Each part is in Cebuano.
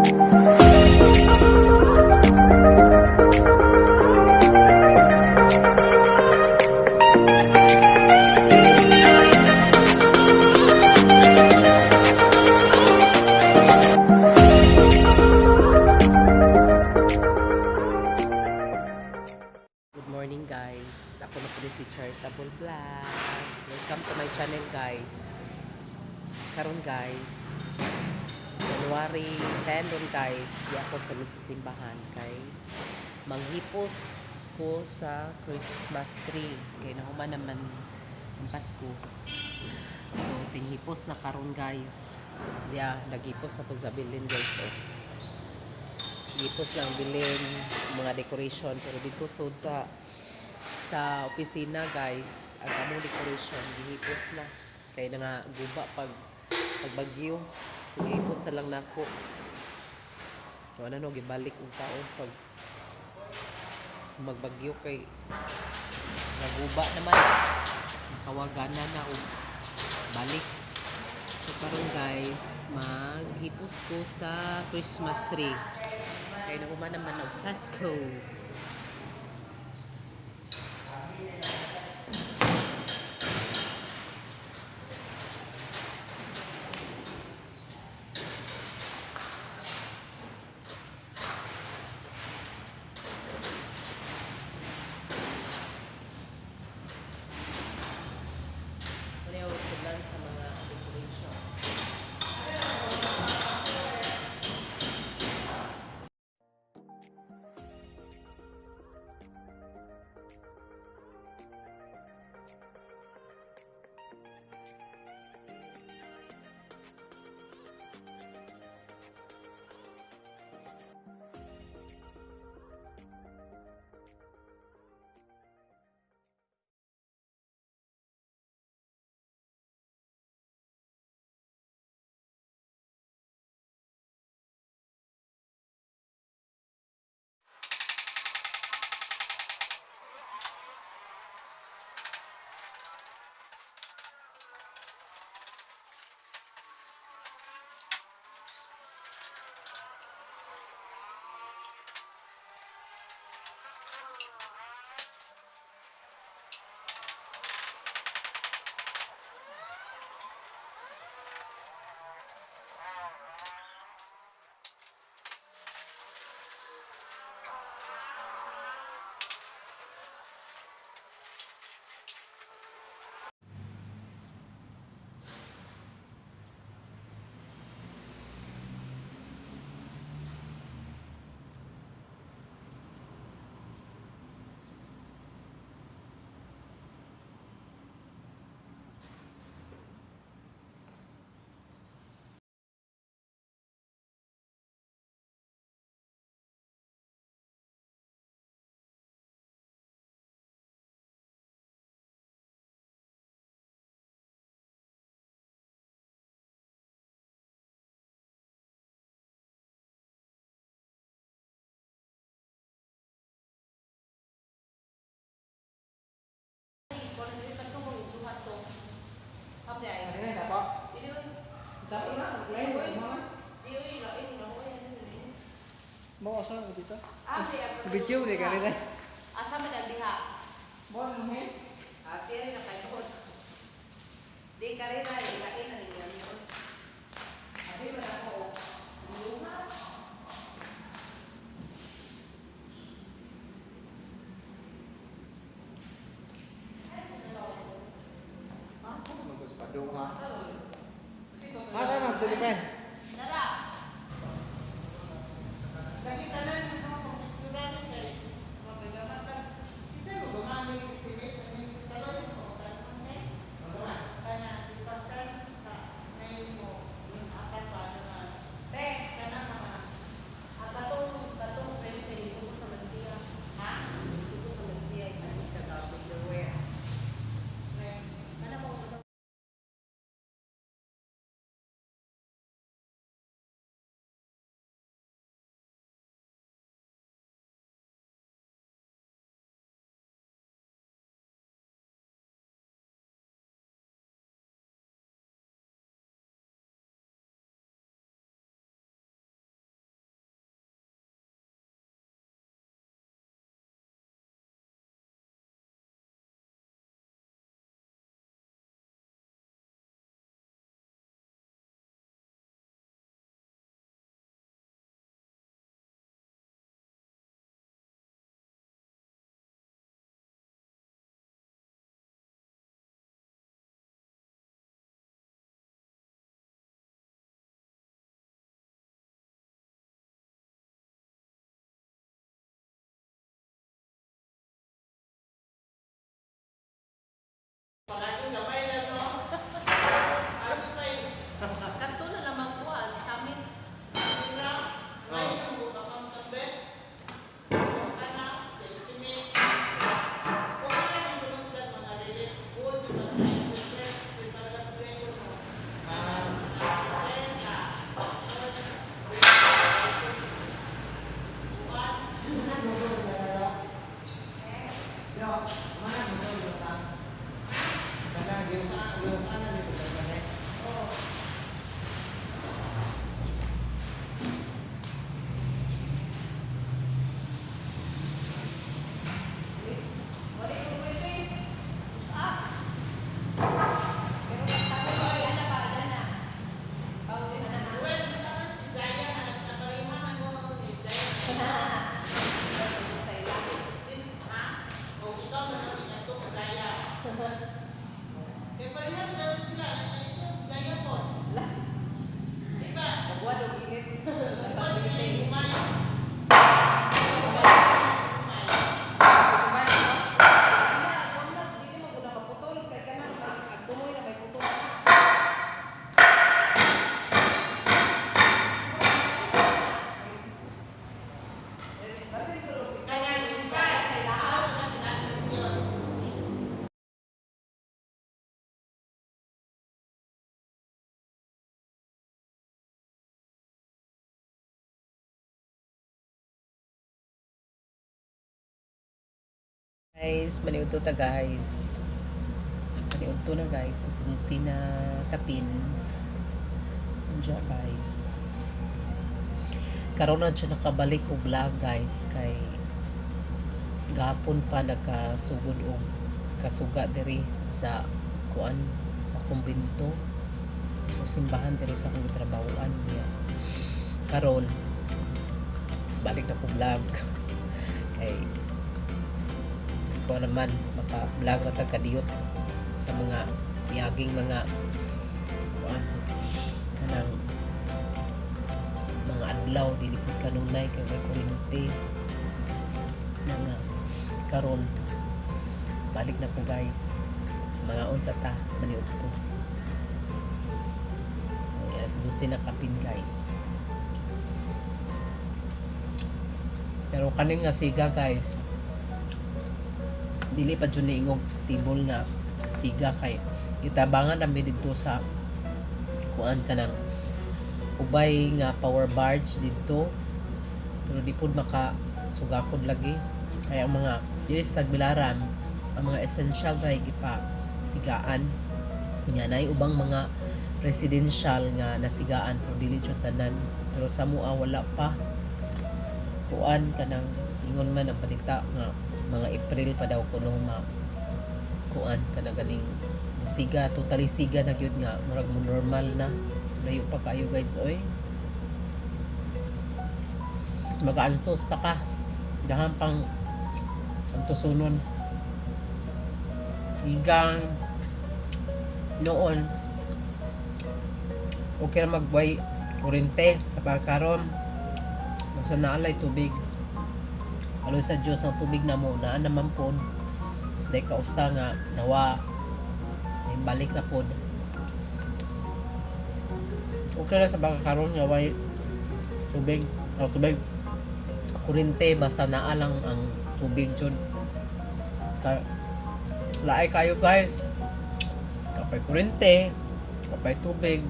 Good morning, guys. Ako na po si Charitable Vlog. Welcome to my channel, guys. Karon, guys, January 10 ron, guys, di ako sulod sa simbahan kay manghipos ko sa Christmas tree. Kay nahuman naman ang Pasko. So tinghipos na karon, guys. Yeah, naghipos ako sa bilin, guys. Oh. Hipos lang bilin mga decoration, pero dito sud sa opisina, guys, ang among decoration gihipos na kay na nga guba pag pagbagyo, so gihipos na lang nako. So ano no, gibalik og taon pag magbagyo kay naguba naman, nakawagana na og balik. So karon, guys, maghipos ko sa Christmas tree kay nahuman naman og Pasko. Wala yung sudlan sa mga decoration. Mau asa dito? Video di kali teh. Asa man ang diha? Mo mo. Ah, siya rin nakaibot. Di ka rin na, di ka rin na ninyo yun. Abi man ako, luha. Asa man sa padung ha? Asa magsilipan? Nara! Lagi tanan mo kung picture ni kay magagamatan. Isa mo gumamit estimate ani taloy mo tanong ni. Kana ipasan sa name mo apat pa na Te, kana mga ang katong frame kay sugot naman siya. Ha? Sugot naman siya, ikaw sa underwear. Frame. Kana mo. Palagi gamay na no. Agi may Kanto na naman ko sa amin. mira, may nang bukang tambe. Kana, the estimate. Kung ano ang lumasad mga relief goods, mga equipment, mga Ah, Wala ko pwede. Ah. Pero pagtapos ay ana pa ana. Pang ana na. Well, isa man si Jaya na napariha man mo ni Jaya. Sa ila. Din, ha? O ikaw man ang ingato ka Jaya. Kay pareha man daw sila, na ito si Jaya po. La. Di ba? Kabuan og init. Sa Kuwan niya Pilipinas. yung umay. Kumain, no? Ana, wala, dili mo guna maputol kay kanang pag tumoy na may putol na. Kanang isa, ako na tinagresyon. Guys, maniudto ta guys. Maniudto na guys. Sa Lucina Kapin. Andiyan guys. Karon na siya nakabalik og vlog guys kay gahapon pa nagkasugod og kasuga diri sa kuan sa kumbinto sa simbahan diri sa akong gitrabahoan niya. Karon balik na ko vlog kay ko naman maka-vlog na tag kadiyot sa mga miyaging mga kuan kanang mga adlaw dili pud kanunay kay way kuryente na nga karon balik na ko guys, mga unsa ta maniud to. Yes, 12 na kapin guys, pero kaning nga siga guys dili pa jud niingog stable nga siga kay gitabangan rami didto sa kuan kanang ubay nga power barge didto, pero di pud maka sugakod lagi kaya ang mga dili sa Tagbilaran ang mga essential ra gipa sigaan nya nay ubang mga residential nga nasigaan pero dili jud tanan, pero sa mua wala pa kuan kanang ingon man ang balita nga mga April pa daw kuno ma kuan kana ganing siga, totally siga na gyud nga murag mo normal na. Layo pa kayo guys oy, magaantos pa ka dahan pang antosunon igang noon okay ra magway kurente sa pagkaron basta naalay tubig. Aloy sa Dios ang tubig na mo naa naman pod day kausa nga nawa balik na pod. Okay ra sa pagkaron nga way tubig o tubig kurente basta naa lang ang tubig jud. Ka laay kayo guys, kapay kurente kapay tubig,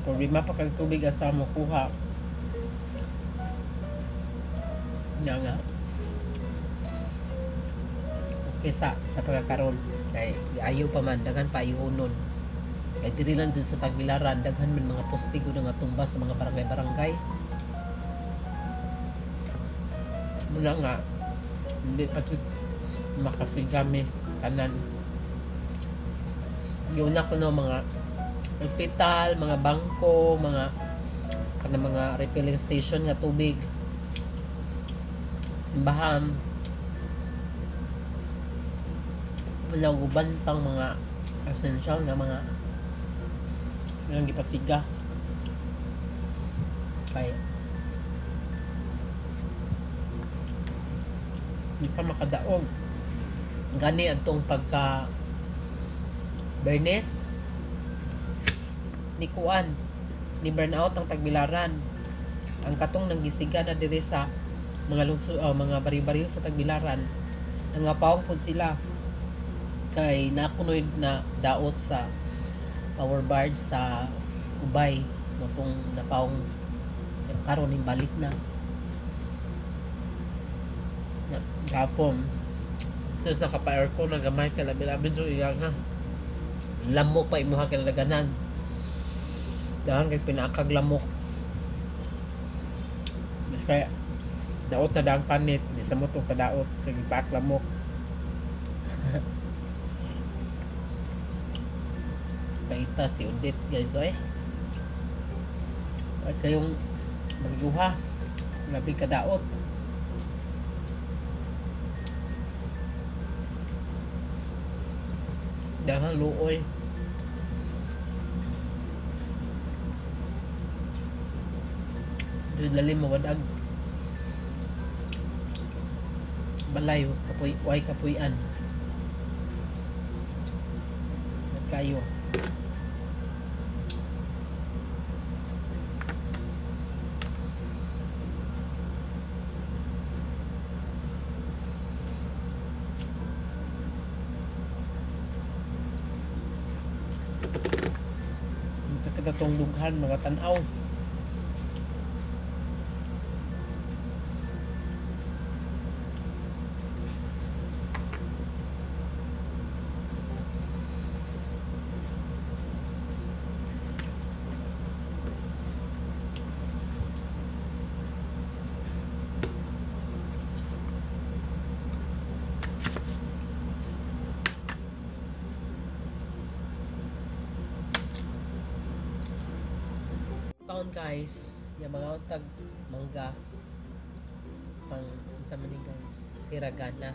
problema pa kay tubig asa mo kuha nga nga okay sa pagkakaron kay ayo pa man daghan pa ayuhonon kay diri lang dun sa Tagbilaran daghan man mga poste gud nga tumba sa mga barangay-barangay muna nga hindi pa jud makasigami tanan. Yun ako no mga ospital, mga bangko, mga kanang mga refilling station nga tubig, simbahan, wala uban pang mga essential na mga yung gipasiga kay hindi pa makadaog gani atong pagka Bernes ni kuan ni burnout ang Tagbilaran. Ang katong nanggisiga na diri sa mga lungsod, oh, mga baryo-baryo sa Tagbilaran, nangapawong pud sila kay nakunoy na daot sa power barge sa Ubay motong napawong karon balik na. Gapon. Tapos nakapa-aircon na gamay ka labi-labi sa iya nga. Lamok pa imuha kinalaganan. Dahan kay pinaakag lamok. Mas kaya daot na daang panit, di sa moto kadaot kay gipaak lamok. Paita si Udit guys oy. At kayong magyuha, labi kadaot. Dahan luoy. Doon lalim mawadag. Balay kapoy way kapuyan. At kayo. Sakit na tong dughan mga tan-aw. Taon guys, yung mga tag mangga pang unsa man ni guys, siragana.